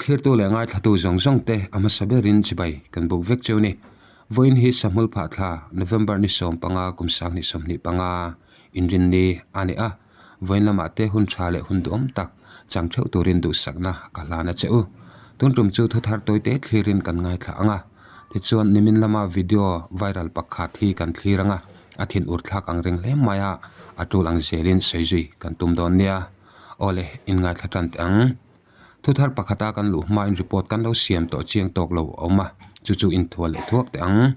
Thlirtu leh ngaithlatu zawng zawng te a hmasa berin chibai kan buk vek cheu ni. Vawiin hi Sahmul phah thla November ni 15 kum 2025 inrinni a ni a. Vawiin lamah te hun tha leh hun duhawm tak chang theuh turin duhsakna ka hlan a che u. Tun tum chu thuthar tawite thlirin kan ngaithla ang a. Tichuan nimin lama video viral pakhat hi kan thlir ang a, a thin ur thlak ang reng hle mai a, a tul ang zelin sawi zui kan tum dawn nia. Awle, inngaithla tan teh ang. Thuthar pakhata kan luh hmain report kan lo siam tawh chiang tawk lo a awm a, chu chu inthual leh thuak teh ang.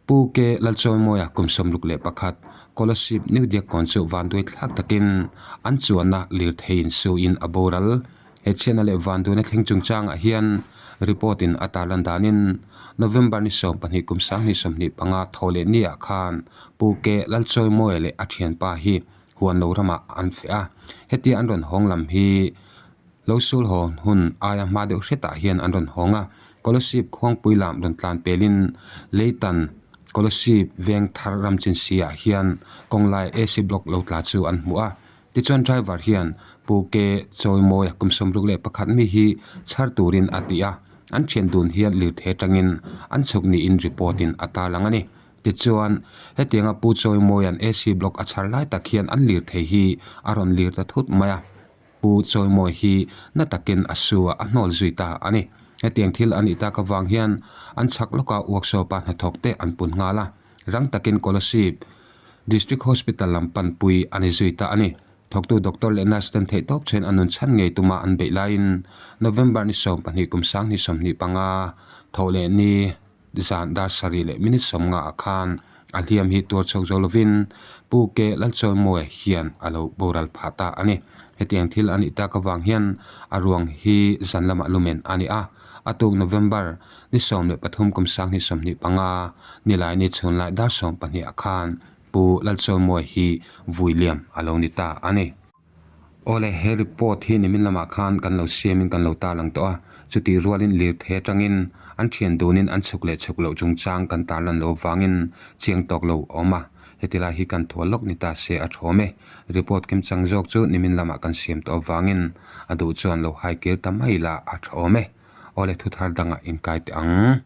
Pu K. Lalchawimawia kum 61, Kolasib New Diakkawn chu vanduai thlak takin an chuanna lirtheiin suin a boral. He chhiatna leh vanduaina thleng chungchangah hian report in a tarlan danin November ni 12 kum 2025 thaw leh niah khan Pu K. Lalchawimawia leh a thianpa hi huan lo ramah an feh a. Hetia an rawn hawng lam hi Lo sul hawn hun aia hma deuh hretah hian an rawn hawng a, Kolasib khuangpui lam rawn tlan pelin Leitan Kolasib veng thar ram chin si ah hian kawnglai AC block lo tla chu an hmu a. Tichuan driver hian Pu K Chawimawia kum 61 mi hi chhar turin a ti a, an thian dun hian lirthei atangin an chhuk niin report in a tarlang a ni. Tichuan, hetianga Pu Chawimawia'n AC block a chhar lai tak hian an lirthei hi a rawn lir ta thut mai a. Pu Chawimawi hi na takin a su a, a hnawl zui ta a ni. Hetiang thil a nih tak avang hian an chhak lawka workshop-a hnathawk te an pun nghal a, rang takin Kolasib District Hospital lam panpui a ni zui ta a ni. Thawktu doctor leh nurse ten theihtawp chuan a nun chhan ngei tuma an beih laiin November ni 12 kum 2025 tho leh ni Zan dar sarih leh minute 50 ah khan a hliam hi tuar chhuak zo lovin Pu K Lalchawimawia hian a lo boral phah ta a ni. Hetiang thil a nih tak avang hian a ruang hi zan lamah lumen a ni a, a tuk November ni 13 kum 2025 Nilaini chhunlai dar 12 ah khan Pu Lalchawimawia hi vui liam a lo ni ta a ni. Awle, he report hi nimin lamah khan kan lo siamin kan lo tarlang tawh a, chutih rualin lirthei atangin an thian dunin an chhuk leh chhuk loh chungchang kan tarlan loh avangin chiang tawk lo a awm a, heti lai hi kan thual lawk ni ta se a thawm e. Report kimchang zawk chu nimin lamah kan siam tawh avangin a duh chuan lo haikir ta mai la a thawm e. Awle, thuthar dangah inkai teh ang.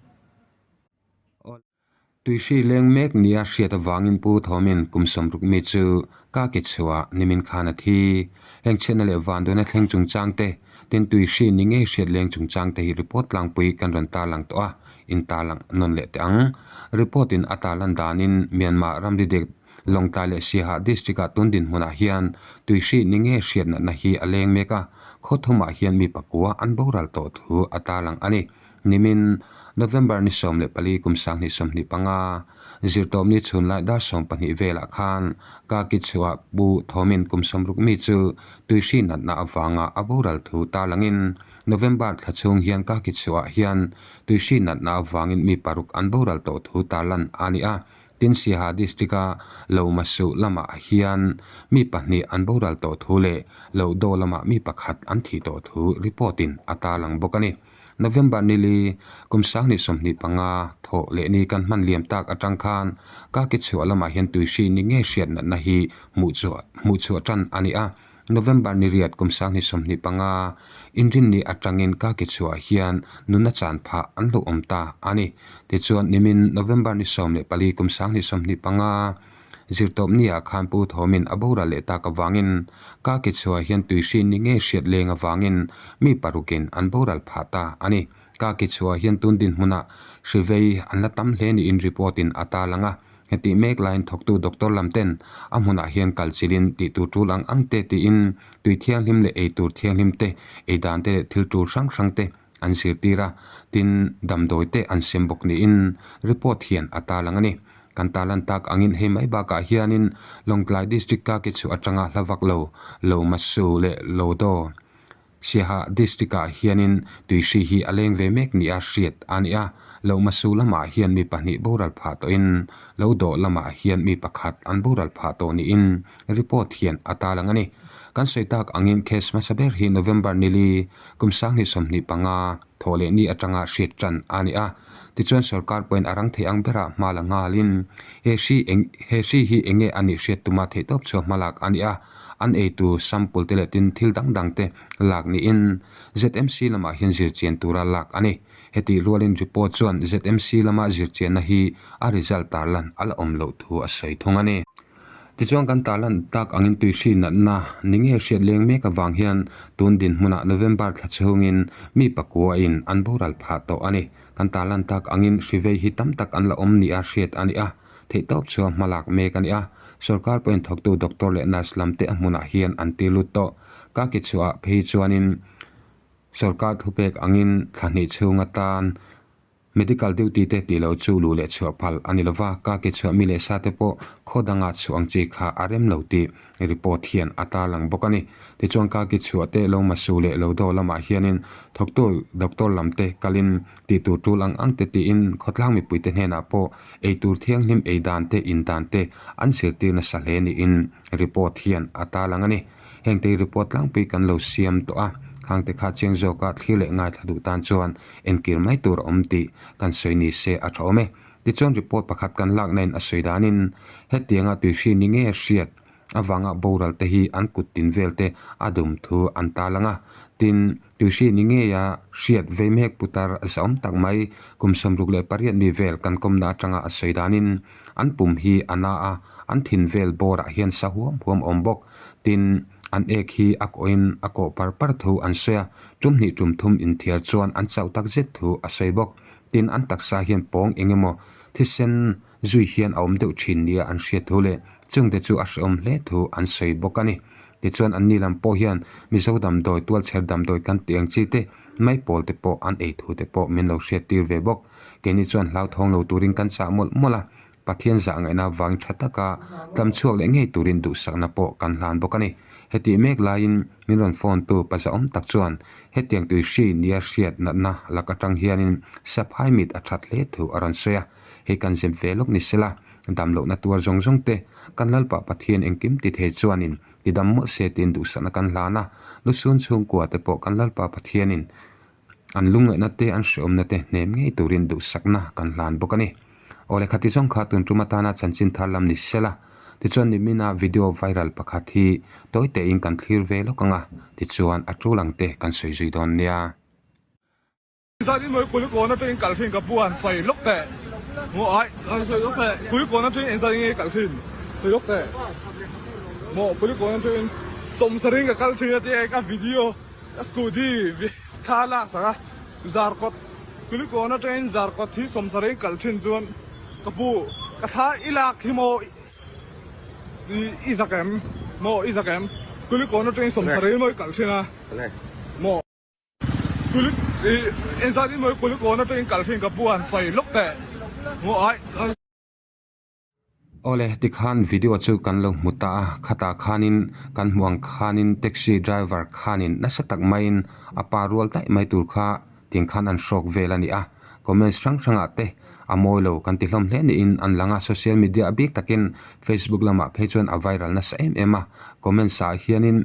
Tuihri leng mek nia hriat avangin Pu Thawmin kum 60 mi chu ka ke chhuah nimin khan a thi. Heng chhiatna leh vanduaina thleng chungchang te, tin tuihri ni ngei hriat leng chungchang te hi report tlangpui kan rawn tarlang tawh a, in tarlang nawn leh teh ang. Report in a tarlan danin Myanmar ramri dek Lawngtlai leh Siaha district ah tun dinhmunah hian tuihri ni ngei hriat natna hi a leng mek a, khaw thumah hian mi pakua an boral tawh thu a tarlang a ni. Nimin, November ni 14 kum 2025, zirtawpni chhunlai dar 12 velah khan ka ki chhuah Pu Thawmin kum 60 mi chu tuihri natna avanga a boral thu tarlangin November thla chhung hian ka ki chhuah hian tuihri natna avangin mi paruk an boral tawh thu tarlan a ni a. Tin, Siaha District-a Lomasu lamah hian mi pahnih an boral tawh thu leh Lodo lamah mi pakhat an thih tawh thu report-in a tarlang bawk a ni. November nili kum 2025 thawh leh ni kan hman liam tak atang khan ka ke chhuah lamah hian tuihri ni ngei hriat natna hi hmuh chhuah tan a ni a. November ni riat kum 2025 inrinni atangin ka ke chhuah hian nuna chan phah an lo awm ta a ni. Tichuan nimin November ni 14 kum 2025 Zirtawpni ah khan Pu Thawmin a boral leh tak avangin ka ke chhuah hian tuihri ni ngei hriat leng avangin mi parukin an boral phah ta a ni. Ka ke chhuah hian tun dinhmunah hri vei an la tam hle niin report in a tarlang a. Hetih mek laiin thawktu doctor lam ten a hmunah hian kal chilhin tih tur tul ang ang te tiin tui thianghlim leh ei tur thianghlim te, ei dan te leh thil tul hrang hrang te an zirtir a, tin damdawi te an sem bawk niin report hian a tarlang a ni. Kan tarlan tak angin hei mai bakah hianin Lawngtlai District ka ke chhuah atanga hla vak lo, Lomasu leh Lodo Siaha District ah hianin tuihri hi a leng ve mek nia hriat a ni a. Lohmasu lamah hian mi pahnih boral phah tawhin lo dawh lamah hian mi pakhat an boral phah tawh niin report hian a tarlang a ni. Kan sawi tak angin case hmasa ber hi November nili kum 2025 thawh leh ni atanga hriat tan a ni a. Tichuan sorkar pawhin a rang thei ang berah hma la nghalin he hri eng he hri hi eng nge a nih hriat tuma theihtawp chhuah hmalak a ni a. An eitur sample te leh tin thil dang dang te lak niin ZMC lamah hian zirchian tura lak a ni. Hetih rualin report chuan ZMC lama zirchianna hi a result tarlan a la awm loh thu a sawi thung a ni. Tichuan kan tarlan tak angin tuihri natna ni nge hriat leng mek avang hian tun dinhmunah November thla chhungin mi pakua in an boral phah tawh a ni. Kan tarlan tak angin hrivei hi tam tak an la awm nia hriat a ni a, theihtawp chhuah hmalak mek a ni a. Sorkar pawhin thawktu doctor leh nurse lam te a hmunah hian an tir lut tawh. Ka ke chhuah phei chuanin sorkar thupek angin thla hnih chhung atan Medical duty te tih loh chu luh leh chhuah phal a ni lova, ka ke chhuah mi leh sa te pawh khaw danga chhuah ang chi kha a rem lo tih report hian a tarlang bawk a ni. Tichuan ka ke chhuah te lo masu leh lo do lamah hianin thawktu doctor lam te kalin tih tur tul ang ang te tiin khawtlang mipui te hnenah pawh ei tur thianghlim ei dan te in dan te an zirtir nasa hle niin report hian a tarlang a ni. Hengte hi report tlangpui kan lo siam tawh a, khangte kha chiang zawka thlir leh ngaithla duh tan chuan enkir mai tur a awm tih kan sawi ni se a tha awm e. Tichuan report pakhat kan lakna in a sawi danin hetianga tuihri ni nge hriat avanga boral te hi an kut tin vel te a dum thu an tarlang a, tin tuihri ni ngeia hriat vei mek putar zahawm tak mai kum 68 mi vel kan kawmna atanga a sawi danin an pum hi a na a, an thin vel bawrah hian sa huam huam a awm bawk. Tin, an ek hi a kawhin a kawh par par thu an sawi a, tum hnih tum thum inthiar chuan an chauh tak zet thu a sawi bawk. Tin, an taksa hian pawng eng emaw thisen zui hian a awm deuh thin nia an hriat thu leh chungte chu a hrehawm hle thu an sawi bawk a ni. Tichuan, anni lam pawh hian Mizo damdawi, tualchher damdawi kan tih ang chi te, maipawl te pawh an ei thu te pawh min lo hriat tir ve bawk. Keini chuan hlauthawng lo turin kan chah mawlh mawlh a, Pathian zah ngaihna vang tha taka tlam chhuak leh ngei turin duhsakna pawh kan hlan bawk a ni. Hetih mek laiin min rawn phone tu pazaawm tak chuan hetiang tui hri nia hriat natna lak atang hianin saphai mit a that hle thu a rawn sawi a. Hei kan zep ve lawk ni sela, dam lohna tuar zawng zawng te kan Lalpa Pathian engkim ti thei chuanin tidam mawlh se tiin duhsakna kan hlan a. Lusun chhungkua te pawh kan Lalpa Pathianin An lungngaihna te, an hrehawmna te hnem ngei turin duhsakna kan hlan bawk a ni. Aw lehkha ti zawng kha tun tum atana chanchin thar lam ni sela, tichuan nimina video viral pakhat hi tawi tein kan thlir ve lawk ang a, tichuan a tul ang te kan sawi zui dawn nia. Zan in mawi Kulikawn atangin kal thin ka pu han sawi lawk teh maw ai han sawi lawk teh Kulikawn atangin engzat in nge kal thin sawi lawk teh maw Kulikawn atangin sawmsarin ka kal thin a tia ka video Ka scooty thla lak sak a, Zarkawt Kulikawn atangin Zarkawt hi sawmsareng kal thin chuan ka pu ka thla i lak hi maw i zak em maw i zak em Kulikawn atangin sawmsareng maw i kal thin a maw Kulik i engzat in maw Kulikawn atangin kal thin ka pu han sawi lawk teh maw ai. Awle, tikhan video chu kan lo hmu ta a, khatah khanin kan hmuh ang khanin taxi driver khanin nasa tak maiin a pa rual daih mai tur kha tiang khan an hrawk vel a ni a, comments hrang hrangah te a mawi lo kan ti hlawm hle niin an lang a, social media a bik takin facebook lamah phei chuan a viral nasa em em a, comments ah hianin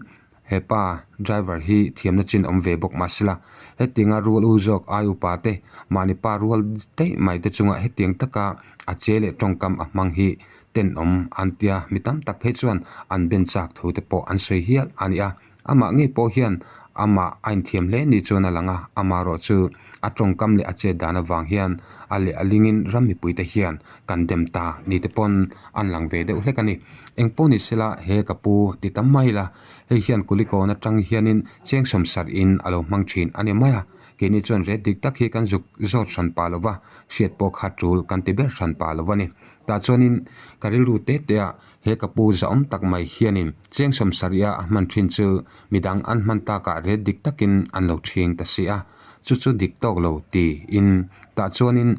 He pa driver hi thiamna chin awm ve bawk mahsela hetianga rual u zawk ai upa te mahni pa rual daih mai te chunga hetiang taka a che leh tawngkam a hmang hi tenawm an tia mi tam tak phei chuan an ben chak thu te pawh an sawi hial a ni a amah ngei pawh hian amah a inthiam hle ni chuan a lang a amaherawh chu a tawngkam leh a chet dan avang hian a leh a lingin ram mipui te hian kan dem ta ni te pawn an lang ve deuh hlek a ni. Engpawh ni sela he ka pu ti tam mai ila, hei hian Kulikawn atang hianin cheng sawmsarh in a lo hmang thin a ni mai a, keini chuan ret dik tak hi kan zuk zawt hran pah lo va, hriat pawh kha tul kan ti ber hran pah lo a ni. Tah chuanin ka rilru te te ah he ka pu zahawm tak mai hianin cheng sawmsarh a hman thin chu midang an hman takah ret dik takin an lo thing ta si a, chu chu dik tawk lo tiin tah chuanin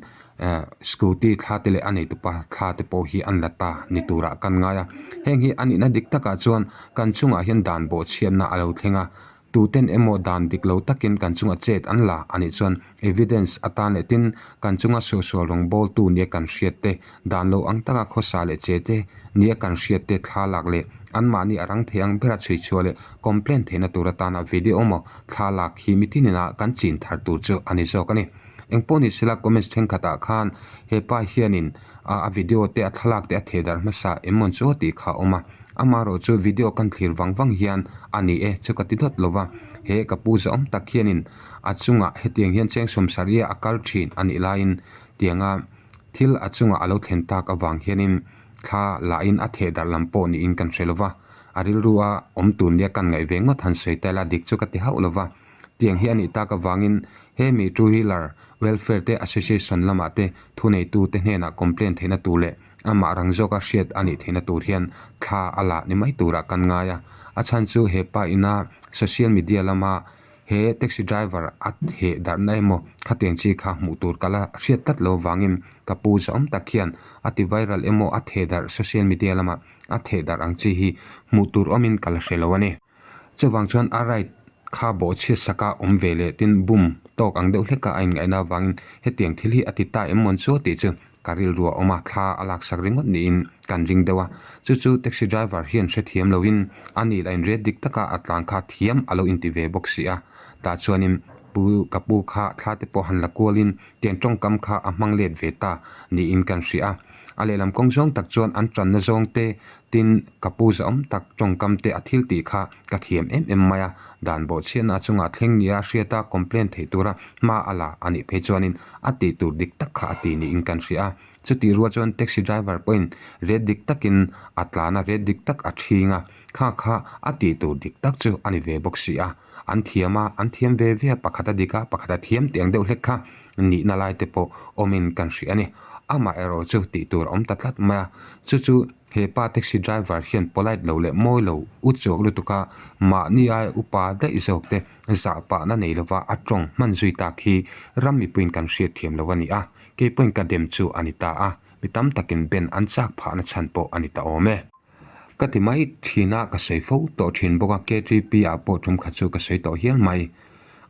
eh scooty thla te leh a nei tupa thla te pawh hi an la ta ni turah kan ngai a heng hi a nihna dik takah chuan kan chungah hian dan bawhchhiatna a lo thleng a. Tuten emaw dan dik lo takin kan chunga chet an la a nih chuan evidence atan leh tin kan chunga suahsual rawngbawltu nia kan hriat te, dan lo ang taka khawsa leh che te nia kan hriat te thla lak leh anmahni a rang thei ang bera chhuichhuah leh complaint theihna tur atana video maw thla lak hi mitinin ah kan chin thar tur chu a ni zawk a ni. Engpawh ni sela comments thenkhatah khan hepa hianin a video te a thlalak te a theh darh hmasa em mawn chu tih kha a awm a, amaherawh chu video kan thlir vang vang hian a ni e chu ka ti dawt lo va, he ka pu zahawm tak hianin a chungah hetiang hian cheng sawmsarih a kal thin a nih laiin tianga thil a chungah a lo thlen tak avang hianin thla lahin a theh darh lam pawh niin kan hre lo va, a rilrua awm tur nia kan ngaih ve ngawt han sawi ta ila dik chu ka ti hauh lo va. Tiang hi a nih tak avangin he mi two wheeler welfare te association lamah te thuneitu te hnenah complaint theihna tur leh amah rang zawka hriat a nih theihna tur hian thla a lah ni mai turah kan ngai a. A chhan chu he pa ina social media lama he taxi driver a theh darhna emaw khatiang chi kha hmuh tur ka la hriat tlat lo avangin ka pu zahawm tak hian a ti viral emaw a theh darh social media lama a theh darh ang chi hi hmuh tur awmin ka la hre lo a ni. Chuvang chuan a right kha bawhchhiat saka awm ve leh tin bum tawk ang deuh hleka a inngaihna avangin hetiang thil hi a ti ta em mawn chu tih chu ka rilru a awm a, thla a laksak ringawt niin kan ring deuh a. Chu chu taxi driver hian hrethiam loin a nih lah inriat dik taka a tlan kha thiam a lo inti ve bawk si a. Tah chuanin pu ka pu kha thla te pawh han la kualin tiang tawngkam kha a hmang let ve ta niin kan hria a. A lehlam kawng zawng tak chuan an tanna zawng te Tin, ka pu zahawm tak tawngkam te a thil tih kha ka thiam em em mai a, dan bawhchhiatna a chungah thleng nia a hriat a, complaint theih tura hma a la a nih phei chuanin a tih tur dik tak kha a ti niin kan hria a. Chutih rual chuan taxi driver pawhin rate dik takin a tlan a, rate dik tak a thing a, kha kha a tih tur dik tak chu a ni ve bawk si a. An thiam a, an thiam ve ve a, pakhat a dik a, pakhat a thiam tih ang deuh hlek kha nihna lai te pawh awmin kan hria a ni. Amaherawh chu tih tur a awm ta tlat mai a, chu chu. He pa taxi driver hian polite lo leh mawi lo u chuak lutuk a, mahni aia upa daih zawk te zah pahna nei lova a tawng hman zui tak hi ram mipuiin kan hriat thiam lo a ni a, kei pawhin ka dem chu a ni ta a, mi tam takin ben an chak phahna chhan pawh a ni ta awm e. Ka ti mai thin a, ka sawi fo tawh thin bawk a, KTP ah pawh tum khat chu ka sawi tawh hial mai.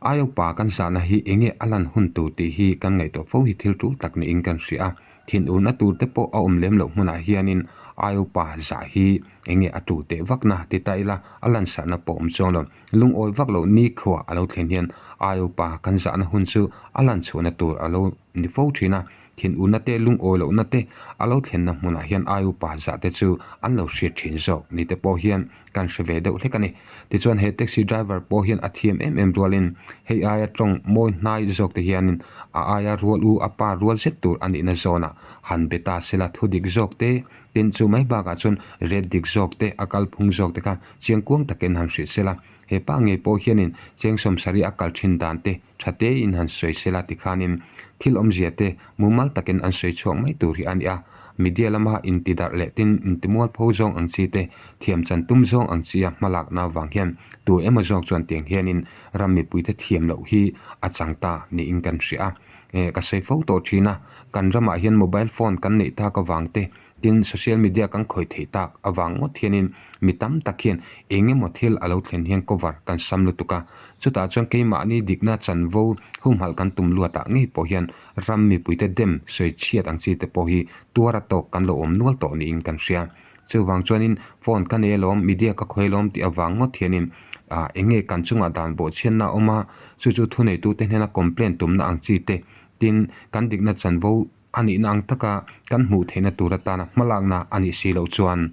Aia upa kan zahna hi enge a lan hun tur tih hi kan ngaihtuah fo hi thil tul tak niin kan hria a. Thinurna tur te pawh a awm lem loh hmunah hianin Aiopa zah hi eng nge a tul teh vakna ti ta ila a lansarhna pawh awm chuang lo. Lungawi vak loh nikhua a lo thlen hian Aiopa kan zahna hun chu a lanchhuahna tur a lo ni fo thin a. Thinurna te lungawi lohna te a lo thlenna hmunah hian Aiopa zah te chu an lo hriat thin zawk ni te pawh hian kan hre ve deuh hlek a ni. Tichuan he taxi driver pawh hian a thiam em em rualin hei aia tawng mawi hnai zawk te hianin a aia rual u a pa rual zet tur a nihna zawnah han be ta sela thu dik zawk te tin chu mai bakah chuan rate dik zawk te a kalphung zawk te kha chiangkuang takin han hrilh sela. He pa ngei pawh hianin cheng sawmsarih a kal thin dan te tha tein han sawi sela tikhanin thil awmzia te mumal takin an sawi chhuak mai tur hi a ni a. Media lama intidarh leh tin intimualpho zawng ang chi te, thiam chan tum zawng ang chi a hmalakna avang hian tu emaw zawk chuan tiang hianin ram mipuite thiam loh hi a chang ta niin kan hria a. Eh, ka sawi fo tawh thin a, kan ramah hian mobile phone kan neih tak avang te, Tin, social media kan khawih theih tak avang ngawt hianin mi tam tak hian eng emaw thil a lo thlen hian cover kan sam lutuk a. Chutah chuan keimahni dikna chanvo humhalh kan tum luatah ngei pawh hian ram mipuite dem sawi chhiat ang chi te pawh hi tuar a tawk kan lo awm nual tawh niin kan hria. Chuvang chuanin phone ka nei alawm, media ka khawih alawm tih avang ngawt hianin ah eng nge kan chungah dan bawhchhiatna a awm a, chu chu thuneitute hnena complaint tumna ang chi te, tin kan dikna chanvo A nihna ang taka kan hmuh theihna tur atana hmalakna a nih si loh chuan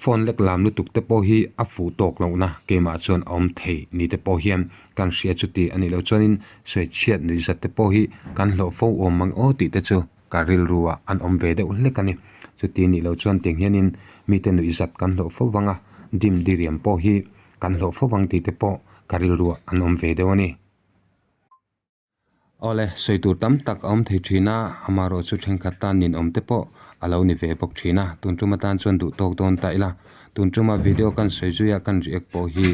phone lek lam lutuk te pawh hi a fuh tawk lohna keimah chuan a awm thei ni te pawh hian kan hria chuti a nih loh chuanin sawi chhiat nuih zat te pawh hi kan hlawh fo awm ang aw tih te chu ka rilru ah an awm ve deuh hlek a ni. Chuti nih loh chuan tiang hianin mite nuih zat kan hlawh fo vang a, dim diriam pawh hi kan hlawh fo vang tih te pawh ka rilru ah an awm ve deuh a ni. Awle, sawi tur tam tak a awm thei thin a, amaherawh chu thenkhat tan ninawm te pawh a lo ni ve bawk thin a, tun tum atan chuan duh tawk dawn ta ila, tun tuma video kan sawi zui a kan react pawh hi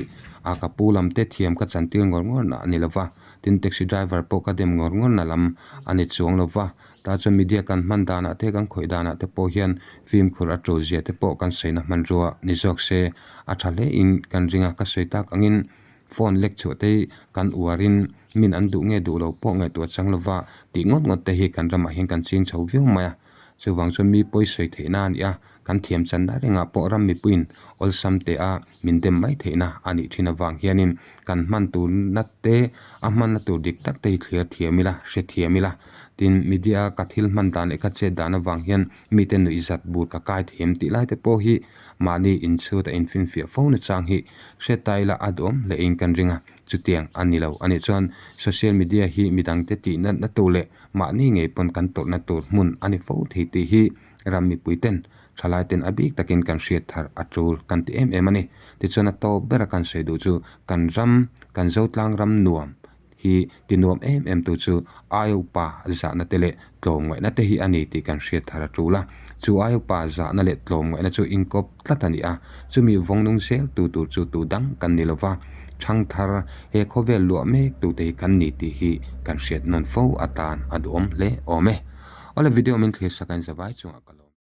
a ka pu lam te thiam ka chantir ngawr ngawr na a ni lova, tin taxi driver pawh ka dem ngawr ngawr na lam a ni chuang lova, tah chuan media kan hman danah te kan khawih danah te pawh hian fimkhur a tul zia te pawh kan sawina hmanrua ni zawk se a tha hle in kan ring a, ka sawi tak angin. Phone lek chhuah te hi kan uarin min an duh nge duh lo pawh ngaihtuah chang lova tih ngawt ngawt te hi kan ramah hian kan ching chho viau mai a. Chuvang chuan mi pawi sawi theihna a ni a, kan thiam chan na rengah pawh ram mipuiin awlsam teh a min dem mai theihna a nih thin avang hianin kan hman turna te a hmanna tur dik tak te hi thlir thiam ila, hre thiam ila. Tin, media a ka thil hman dan leh ka chet dan avang hian mite nuih zat bur ka kai thiam tih lai te pawh hi mahni inchhut a infinfiah fo na chang hi hre ta ila a duhawm hle in kan ring a, chutiang a ni lo a nih chuan social media hi midangte tih natna tur leh mahni ngei pawn kan tawrhna tur hmun a ni fo thei tih hi ram mipui ten thalai ten a bik takin kan hriat thar a tul kan ti em em a ni. Tichuan a tawp bera kan sawi duh chu kan ram, kan Zotlang ram nuam hi ti nuam em em tu chu Aiupa zahna te leh tlawmngaihna te hi a ni tih kan hriat thar a tul a. Chu Aiupa zahna leh tlawmngaihna chu inkawp tlat a ni a, chumi vawng nung zel tu tur chu tu dang kan ni lova, thangthar he khawvel luah mek tu te hi kan ni tih hi kan hriat nawn fo atan a duhawm hle awm e. Awle video min thlir sak a in zavai chungah ka.